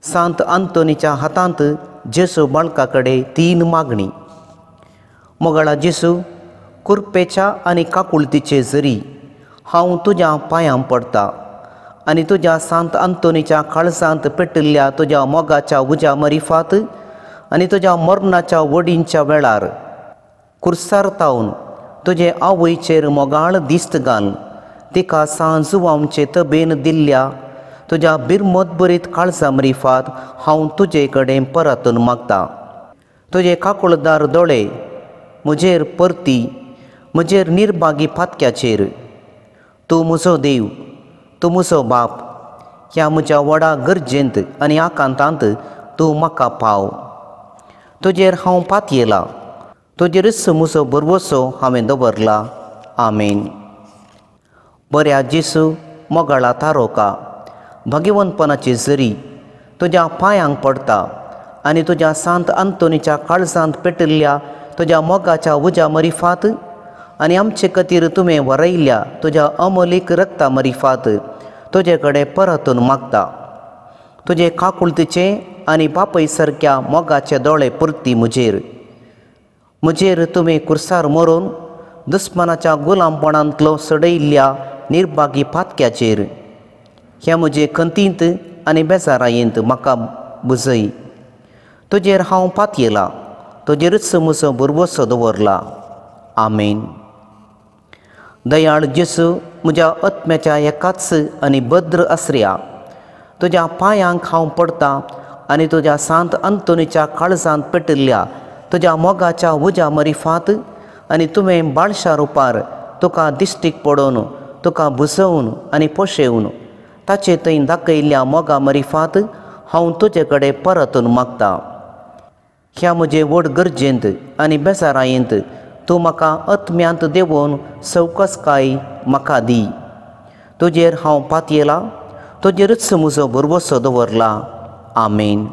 सांत आंतोनीच्या हातांत जेजू बाळका कडेन 3 मागणी. मोगाळा जेजू, कुरपेच्या आनी काकुळतीचे जरी हांव तुज्या पांयां पडटा आनी तुज्या सांत आंतोनीच्या काळजांत पेटिल्ल्या तुज्या मोगाच्या उज्या मरिफात आनी तुज्या मरणाच्या वडींच्या वेळार कुर्सार तावन तुजे आवयचेर मोगाळ दिस्त घाल तिका सांजुवांचे तबेन दिल्ल्या तुज्या बिरमत बरीत काळजा मरिफात हांव तुजे कडेन परतून मागता. तुजे काकुळदार दोळे म्हजेर परती, म्हजेर निर्भागी पातक्याचेर. तूं म्हजो देव, तूं म्हजो बाप, ह्या म्हज्या व्हडा गरजेंत आनी आकांतांत तूं म्हाका पाव. तुजेर हांव पातयेला, तुजेरच म्हजो भरवसो हांवें दवरला. आमेन. बऱ्या जेजू, मोगाळा तारोका, भाग्यवंतपणाची जरी तुज्या पांयांक पडटा आनी तुज्या सांत आंतोनीच्या काळजांत पेटिल्ल्या तुज्या मोगाच्या उज्या मरिफात आनी आमचे खातीर तुवें वरयल्ल्या तुज्या अमोलीक रक्ता मरिफात तुजे कडेन परतून मागता. तुजे काकुळतीचे आनी बापय सारक्या मोगाचे दोळे परती म्हजेर. म्हजेर तुवें कुर्सार मरून दुस्मानाच्या गुलामपणांतलो सडयल्ल्या निर्भागी पातक्याचेर ह्या म्हजे खंतींत आनी बेजारायेंत म्हाका बुजय. तुजेर हांव पातयेला, तुजेरच म्हजो भरवसो दवरला. आमेन. दयाळ जेजू, म्हज्या आत्म्याच्या एकाच आनी भद्र आसऱ्या तुज्या पांयांक हांव पडटा आनी तुज्या सांत आंतोनीच्या काळजांत पेटिल्ल्या तुज्या मोगाच्या उज्या मरिफात आनी तुवें बाळशा रुपार तुका दिश्टीक पडोवन तुका बुजोवन आनी पोशेवन ताचे थंय दाखयल्ल्या मोगा मरिफात हांव तुजे कडेन परतून मागता. ह्या म्हजे व्हड गरजेंत आनी बेजारायेंत तूं म्हाका आत्म्यांत देंवोवन सवकसकाय म्हाका दी. तुजेर हांव पातयेला, तुजेरच म्हजो भरवसो दवरला. आमेन.